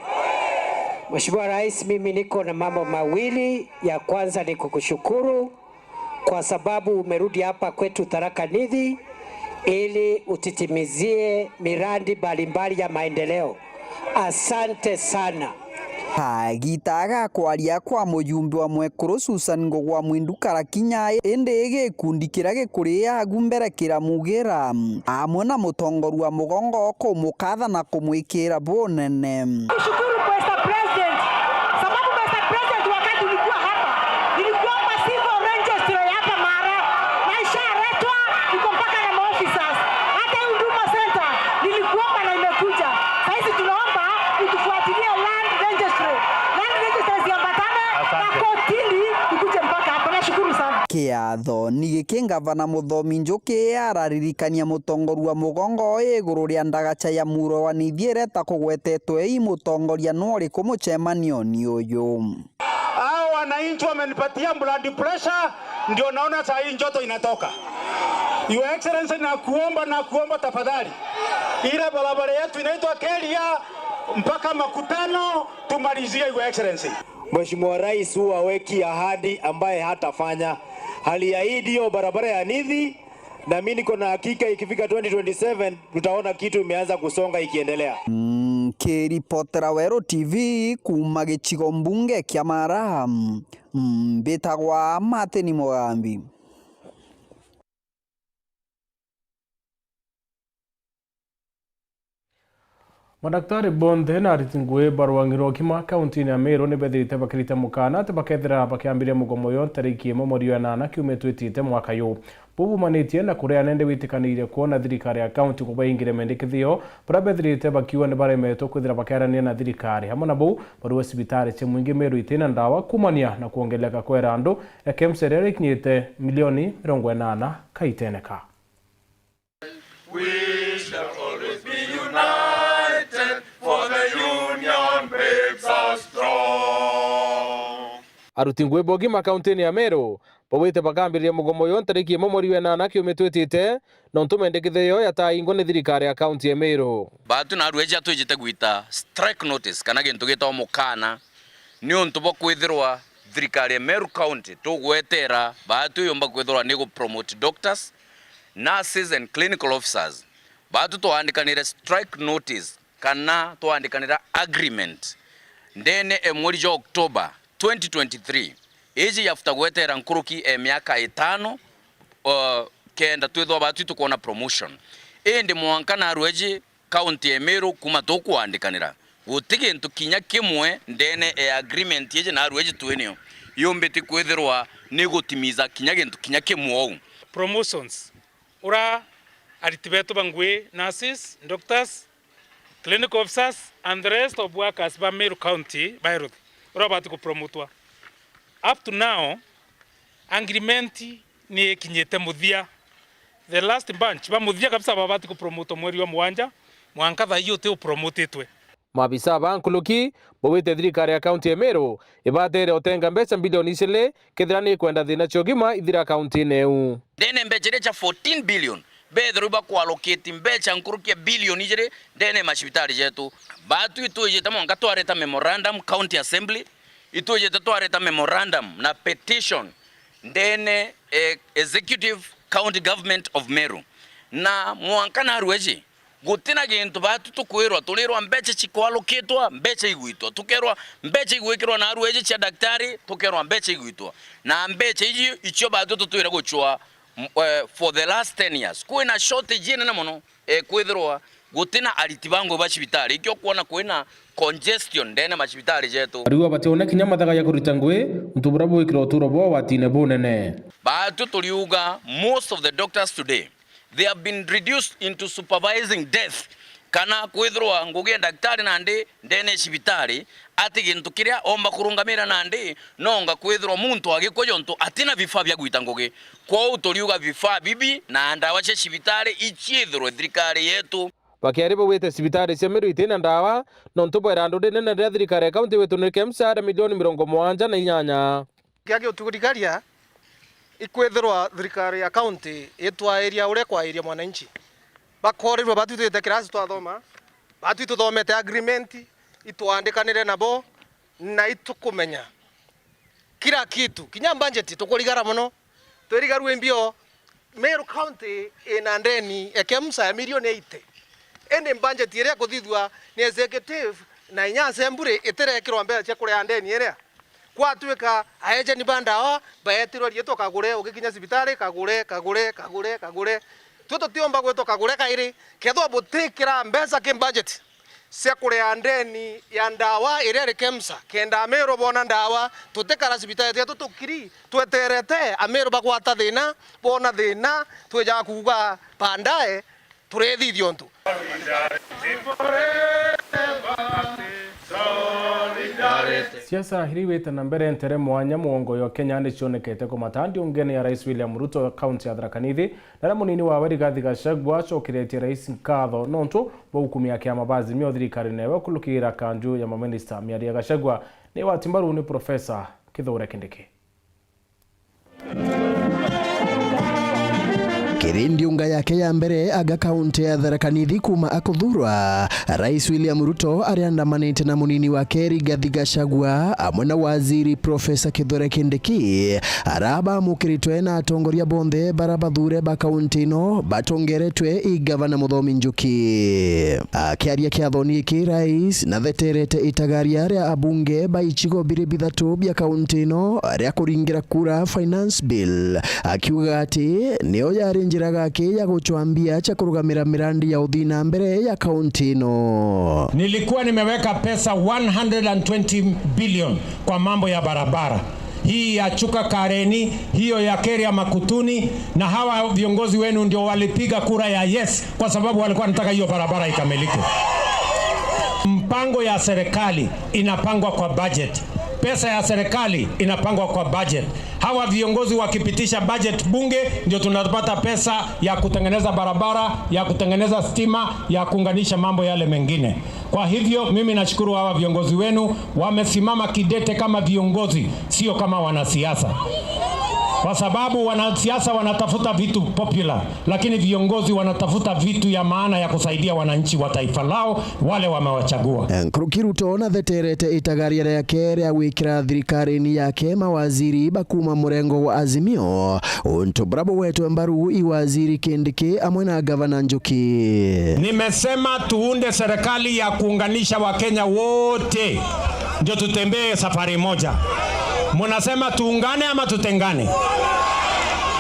Mheshimiwa Rais, mimi niko na mambo mawili. Ya kwanza ni kukushukuru kwa sababu umerudi hapa kwetu Tharaka Nithi ili utitimizie miradi mbalimbali ya maendeleo. Asante sana. Kagita ga kwaria kwa mujumbe wa mwekuru Susan Ngugi wa Mwindu karakinya, indi gikundi kiria gikuri agu mbere kiramugira, amwe na mutongoria wa mugongo kumukatha na kumwikira bunene. Kushukuru Mister President, sababu Mister President, wakati ulikuwa hapa, nilikuomba civil registry hapa Mara, na ishaletwa, iko mpaka na maofficers. Hata hii Huduma Center, nilikuomba na imekuja. Saizi tunaomba utufuatilie land registry. Land registry ziambatane na kotini, ikuje mpaka hapa. Nashukuru sana. Kiatho ni giki, Ngavana Muthomi Njuki araririkania mutongoria wa mugongo iguru ria ndagaca ya muro wa Nithi ireta kugwetetwe i mutongoria no uriku mucemanioni uyu. Hao wananchi wamenipatia blood pressure, ndio naona saa hii njoto inatoka. Your Excellency, nakuomba, nakuomba tafadhali, ile barabara yetu inaitwa Keria mpaka Makutano tumalizie, Your Excellency. Mheshimiwa Rais huwa haweki ahadi ambaye hatafanya. Aliahidi hiyo barabara ya Nithi, na mimi niko na hakika ikifika twenty twenty-seven, tutaona kitu imeanza kusonga ikiendelea. Nkiripotera Weru T V kuuma gicigo mbunge kia Mara, mbitagwa Martin Mugambi. Madaktari bonthe na ariti ngui ba rwangi rwa ugima kauntiine ya Meru ni bethirite bakirita mukana ati bakethira bakiambiria mugomo yo ntariki imwe mweri wa enana kiumia twitite mwaka yu. Buu bumanitie na kuria nende witikaniirie kwona thirikari ya kaunti kubaingire mendekithio, baria bethirite bakiuga ni baremetwe kwithira bakiarania na thirikari. Amwe na buu, barua cibitari cia mwingi Meru itina ndawa kuumania na kwongeleka kwa irandu ya KEMSA iria rikinyite milioni mirongo enana kaiteneka. We shall always be united, for the union makes us strong. Aruti ngui ba ugima kauntiine ya Meru baugite bakambiriria mugomo yo ntariki imwe mweri wa enana kiumia twitite, nontu mendekithio yo yataingwa ni thirikari ya kaunti ya Meru. Baatu na arueji atwijite gwita strike notice kana gintu gitagwa mukana, niuntu bwa kwithirwa thirikari ya Meru County tugwetera baatu yumba kwithirwa ni gu promote doctors, nurses and clinical officers, baatu twaandikanire strike notice kana twaandikanira agreement ndene e mweri jwa October twenty twenty-three, iji yafuta gwetera nkuruki e miaka itano, o, kenda twithwa baatu tukwona promotion. Indi mwanka narua iji kaunti ya Meru kuuma tukwaandikanira, guti gintu kinya kimwe ndene e agreement iji narua iji twinio yumbiti kwithirwa ni gutimiza kinya gintu kinya kimwe ou. Promotions. Ura Ariti betu ba ngui, nurses, doctors, clinical officers and the rest of workers ba Meru County ba health, uria babati kupromotwa. Up to now, agreement ni ikinyite muthia. The last bunch ba muthia kabisa babati kupromotwa mweri wa mugwanja, mwanka thaa ii uti upromotitwe. Maabisa ba nkuruki baugite thirikari ya kaunti ya Meru ibateere utenga mbeca mbilioni ijiri kethira ni ikwenda thina cia ugima ithira kauntiine iu. Ndene mbeca iria cia fourteen billion, bethirwe bakwallocate mbeca nkuruki ya billion ijiri ndene ya macibitari jetu. Baatu itwijite mwanka twareta memorandum county assembly, itwijite twareta memorandum na petition ndene, eh, executive county government of Meru. Na mwanka narua iji, gutina gintu baatu tukwirwa, turirwa mbeca cikwalukitwa, mbeca igwitwa, tukerwa mbeca igwikirwa narua iji cia daktari, tukerwa mbeca igwitwa. Na mbeca iji icio baatu tutwire gucwa, m-, eh, for the last ten years. Kwina shortage inene mono, eh, kwithirwa gutina ariti ba ngui ba cibitari, ikio kwona kwina congestion ndene macibitari jetu. Ariu bationa kinya mathaga ya kurita ngui, untu buria bwikira uturo bwao watine bunene. Baatu turiuga most of the doctors today, they have been reduced into supervising death, kana kwithirwa ngugi ya daktari nandi ndene ya cibitari, ati gintu kiria omba kurungamira nandi, nonga kwithirwa muntu agikua jontu atina vifaa bia gwita ngugi. Kwou turiuga vifaa bibi na ndawa cia cibitari iciithirwe thirikari yetu. Bakiaria baugite cibitari cia Meru itina ndawa, nontu bwa irandu rinene riria thirikari ya kaunti iwitunire KEMSA aria milioni mirongo mugwanja na inyanya. Kia giuturikaria ikwithirwa thirikari ya kaunti itwairia uria kwairia mwananchi. Bakorirwe batwitwite kirasi twathoma, batwi tuthomete agreement, itwandikanire nabo, na itukumenya kila kitu, kinya budget tukurigara mono, twirigarue mbio. Meru County ina ndeni ya KEMSA ya milioni eighty. Indi budget iria kuthithua ni executive na inya assembly itirekirwa mbeca cia kuria ndeni iria. Kwatuika aejeni ba ndawa baetirwe riitwa kagure, ugikinya cibitari, kagure, kagure, kagure, kagure. Twe tutiumba gwitwa kagure kairi, kethwa butikira mbeca ki budget cia kuria ndeni ya ndawa iria iri KEMSA, kenda Amiru boona ndawa, tutikara cibitari cietu tukiri, tweterete Amiru bagwata thina, boona thina, twijaga kuuga baadaye turethithia untu. Siasa iria igwite na mbere ntere mwanya mwongo yo Kenya ni cionekete kumata ndiungene ya Rais William Ruto kaunti ya Tharaka Nithi, na aria munini wawe Rigathi Gachagua acokeretie rais nkatho nontu bwa gukumia kiama ba Azimio thirikarine ewe kurukira kanju ya maminista. Miario ya Gachagua ni wati mbaru ni Profesa Kithure Kindiki. Kiri ndiunga yake ya mbere aga kaunti ya Tharaka Nithi kuuma akuthurwa, Rais William Ruto ariandamanite na munini wake Rigathi Gachagua amwe na waziri Profesa Kithure Kindiki, ara bamukiritwe na atongoria bonthe bara bathure ba kaunti ino batongeretwe i Gavana Muthomi Njuki. Akiaria kiathoni giki, rais natheterete itagaria ria abunge ba icigo biri bithatu bia kaunti ino ria kuringira kura Finance Bill, akiuga ati niyo yari njira gaki ya gucwa mbia cia kurugamira mirandi ya uthii na mbere ya kaunti ino. Nilikuwa nimeweka pesa one hundred and twenty billion kwa mambo ya barabara. Hii ya Chuka Kareni, hiyo ya Keria Makutuni, na hawa viongozi wenu ndio walipiga kura ya yes kwa sababu walikuwa wanataka hiyo barabara ikamilike. Mpango ya serikali inapangwa kwa budget. Pesa ya serikali inapangwa kwa budget. Hawa viongozi wakipitisha budget bunge, ndio tunapata pesa ya kutengeneza barabara, ya kutengeneza stima, ya kuunganisha mambo yale mengine. Kwa hivyo, mimi nashukuru hawa viongozi wenu, wamesimama kidete kama viongozi, sio kama wanasiasa. Kwa sababu wanasiasa wanatafuta vitu popular, lakini viongozi wanatafuta vitu ya maana ya kusaidia wananchi wa taifa lao, wale wamewachagua. Nkuruki Ruto natheterete itagaria riake ria gwikira thirikarine yake mawaziri ba kuuma murengo wa Azimio, untu buria bugwetwe mbaru i waziri Kindiki amwe na gavana Njuki. Nimesema tuunde serikali ya kuunganisha Wakenya wote, ndio tutembee safari moja. Munasema tuungane ama tutengane?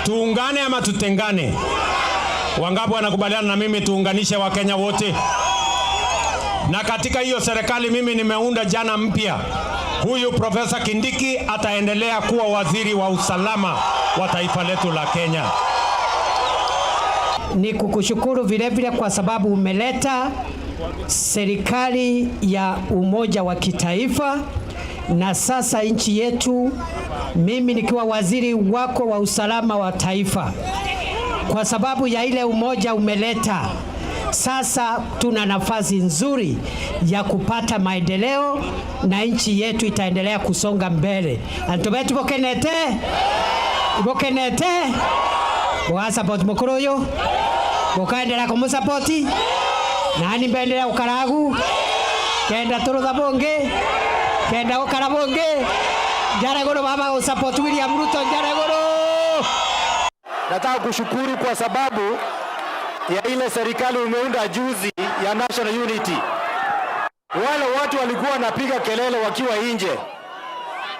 Tuungane ama tutengane? Wangapi wanakubaliana na mimi tuunganishe Wakenya wote? Na katika hiyo serikali mimi nimeunda jana mpya. Huyu Profesa Kindiki ataendelea kuwa waziri wa usalama wa taifa letu la Kenya. Ni kukushukuru vile vile kwa sababu umeleta serikali ya umoja wa kitaifa, na sasa nchi yetu, mimi nikiwa waziri wako wa usalama wa taifa, kwa sababu ya ile umoja umeleta, sasa tuna nafasi nzuri ya kupata maendeleo na nchi yetu itaendelea kusonga mbele. Antu betu bukenete? Bukenete? Bwa support mukuru uyu? Bukaendelea kumusapoti? Nani mbendelea gukara agu? Kenda turutha bungi? Kenda gukara bungi? Njara iguru baba, usupport William Ruto, njara iguru. Nataka kushukuru kwa sababu ya ile serikali umeunda juzi ya National Unity. Wale watu walikuwa wanapiga kelele wakiwa nje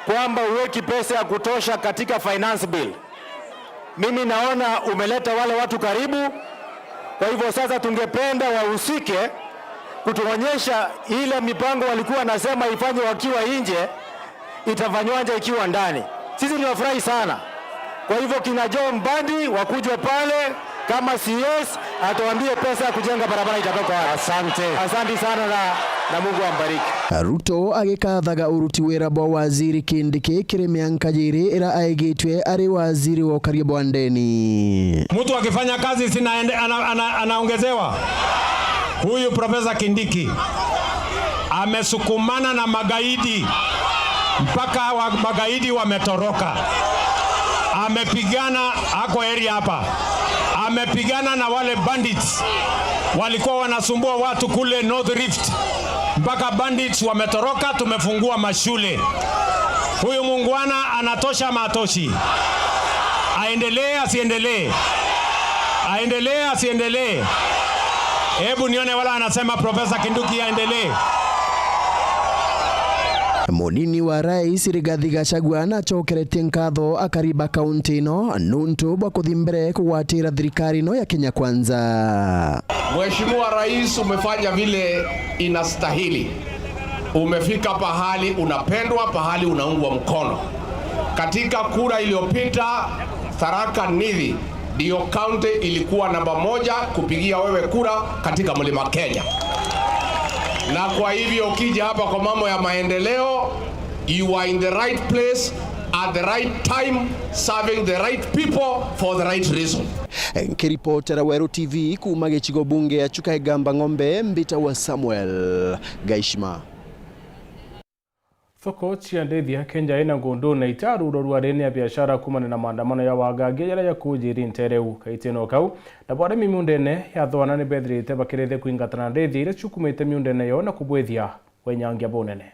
kwamba uweki pesa ya kutosha katika finance bill. Mimi naona umeleta wale watu karibu. Kwa hivyo sasa tungependa wahusike kutuonyesha ile mipango walikuwa wanasema ifanye wakiwa nje, itafanywaje ikiwa ndani. Sisi tunafurahi sana. Kwa hivyo kina Joe Mbadi wakuje pale kama C S, atuambie pesa ya kujenga barabara itatoka wapi. Asante. Asante sana na, na Mungu ambariki. Ruto agikathaga uruti wira bwa waziri Kindiki kiri mianka jiri ira aigitwe ari waziri wa ukaria bwa ndeni. Mtu akifanya kazi sina ende, ana, ana, anaongezewa. Huyu Profesa Kindiki amesukumana na magaidi mpaka wa, magaidi wametoroka. Amepigana, ako area hapa, amepigana na wale bandits walikuwa wanasumbua watu kule North Rift, mpaka bandits wametoroka. Tumefungua mashule. Huyu muungwana anatosha ama atoshi? Aendelee asiendelee? Aendelee asiendelee? Hebu nione wala anasema Profesa Kinduki aendelee. Munini wa rais Rigathi Gachagua nacokeretie nkatho akari ba kaunti ino nuntu bwa kuthi mbere kugwatira thirikari ino ya Kenya Kwanza. Mheshimiwa Rais, umefanya vile inastahili. Umefika pahali unapendwa, pahali unaungwa mkono. Katika kura iliyopita, Tharaka Nithi ndio kaunti ilikuwa namba moja kupigia wewe kura katika Mlima Kenya. Na kwa hivyo ukija hapa kwa mambo ya maendeleo, you are in the right place at the right time, serving the right people for the right reason. Nkiripotera Weru T V kuuma gicigo bunge ya Chuka Igamba Ng'ombe, mbita wa Samuel Gaishima. Thoko cia Ndithia Kenya ina ngundune itarurorua ri ni abiashara kumana na maandamano ya wagangia jaria jakujiri ntereu. Kaitino kau, nabo arimi miundene ya Thwana ni bethirite bakirite kwingatana ndithia iria ciukumite miundene yo na kubwithia wenyangia bunene.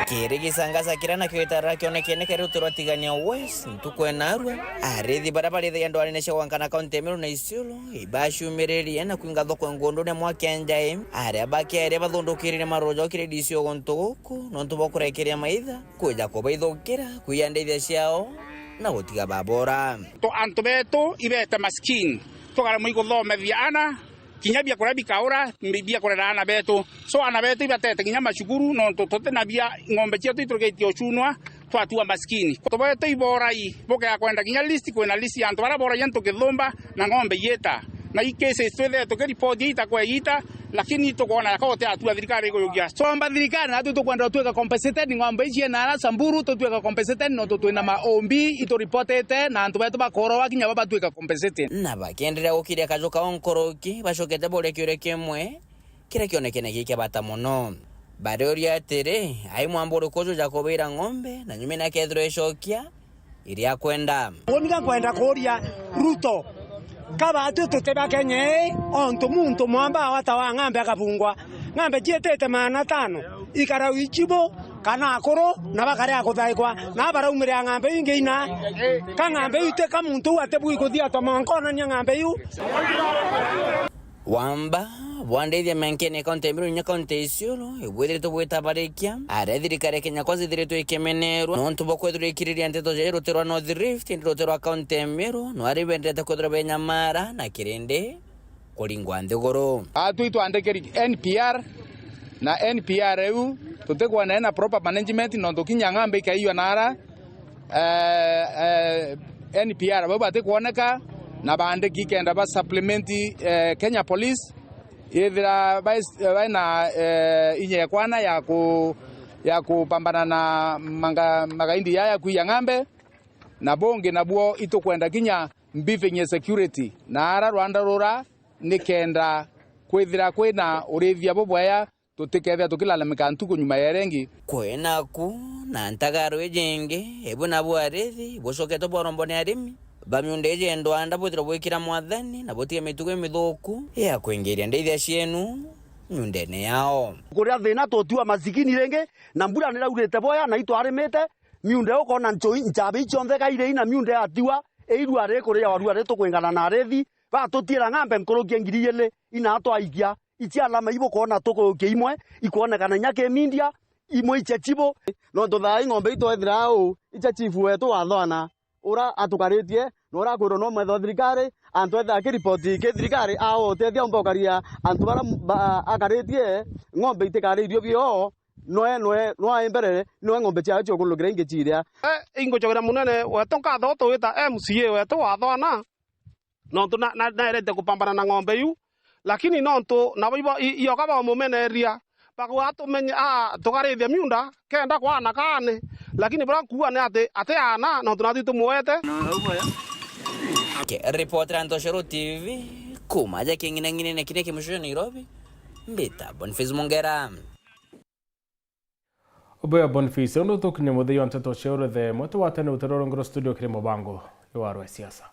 Kiri gicangaca kiria nakio gitara kionekene kiri ruti rwa Tigania West, ntuku ya narua, arithi baria barithagia ndwarine cia gwankana kaunti ya Meru na Isiolo, ibaciumiririe na kwinga thoko ngundune mwa Kenjai, aria bakiaria bathundukiririe maruru jao kiri D C o guntu guku, nontu bwa kurekeria maitha kwija kubaithukira, kwiya ndithia ciao, na gutiga babora. To antu betu ibete maskini, tukaremwa iguthomethia ana, kinya biakuria bikaura, bi-, bia kurera aana betu. So, aana betu ibatete kinya macukuru, nontu tuti na bia, ng'ombe cietu iturikitie ucunwa, twatua maskini. Tubete iborai, bukea kwenda kinya list, kwina list ya antu baria boragia antu kithumba na ng'ombe iita. Na i cases twithire tukiripoti iita kwa iita, lakini tukwona yaka uti atua thirikari ikuyukia. Twomba thirikari, natwi tukwenda utwika compensated, ng'ombe ici ena ara Samburu, tutwika compensated, nontu twina maombi ituripotete na antu betu bakorowa kinya baba batwika compensated. Na bakienderea gukiria kaju kao nkoroki, bacokete boria kiuria kimwe, kiria kionekene gi kia bata mono. Bariuria atiri, ai mwambo uriku uju ja kubira ng'ombe, na nyuma ni akethirwa icokia iria akwenda? Uni ga nkwenda kuuria Ruto, kaba atwi tuti ba Kenya ii, ontu muntu mwamba awata wa ng'ambe akabungwa, ng'ambe ciitite maana tano, ikarau ichibu, kana akuru, na bakaria kuthaikwa, na baraumira ng'ambe iu ingi ina, ka ng'ambe iu ti ka muntu uu atibui kuthiatwa mwanka onania ng'ambe iu. Wamba bwa ndithia menkene kaunti ya Meru inya kaunti ya Isiolo, ibwithiritwe bwitabarikia, aria thirikari ya Kenya Kwanza ithiritwe ikimenerwa, nontu bwa kwithirwa ikiriria nteto ja ruti rwa North Rift, indi ruti rwa kaunti ya Meru, no ari bendete kwithirwa benyamara na kirindi kuringwa nthiguru. Atwi twandikiri N P R, na N P R iu tutikwona ina proper management, nontu kinya ng'ambe ikaiywa nara, eh, eh, N P R bau batikwoneka, na baandiki kenda ba supplement, eh, Kenya Police, ithira bai-, baina, eh, inya ekwana ya ku-, ya kupambana na manga-, magaindi yaya kwiya ng'ambe, na bungi nabuo itukwenda kinya mbivinye security na ara rwanda rura, nikenda kwithira kwina urithia bubwea, tutikethia tukilalamika ntuku nyuma ya iria ingi. Kwinaku na ntagaro ijingi, ibu nabu arithi bucoketwe bworombwa ni arimi ba miunda iji ndwanda bwithirwe bwikira mwathani na butige mitugo imithuku ya kwingiria ndithia cienu miundene yao. Kuria thina tutua masikini ringi, na mbura niraurite boya na itwarimite, miunda ukona nchui nchabi cionthe kairi ina miunda yatiwa, iirua rikuria warua ritukwingana na arithi, batutiira ng'ambe nkuruki ya ngiri igiri ina twaikia. Ici alama ibukwona tukurukia imwe ikwonekana inya ki media, imwe icia cibu. Nontu thaa ii ng'ombe itwethira au, icia chief wetu wa Thwana, ura atukaritie, na urakwirwa no mwetho thirikari, antu etha akiripoti ki thirikari, ao utethia umba ukaria antu bara ba-, akaritie, ng'ombe itikariirio bio, noe, noe, noe mbere, noe ng'ombe ciawe ciokurukira ingi ciria. Eh, ingucokeria munene wetu nkatho tuwita M C A wetu wa Thwana, nontu na, na, naerete kupambana na ng'ombe iu, lakini nontu nabo ibo, i-, ioka bamumeneria, bagwa atumenye, a, tukarithia miunda, kenda kwana kaane, lakini buria nkuuga ni ati, ati aana, nontu natwi tumwete. Ke-, ripoti ra Ntoshero T V, kuma aja king'inang'inene kiria ki mucii Nairobi, mbita Boniface Mungera. Obuya Boniface, undu tukinya muthia wa nteto cia urethe, mwetu wa tene uterorongero studio kiri mubango wa rwa siasa.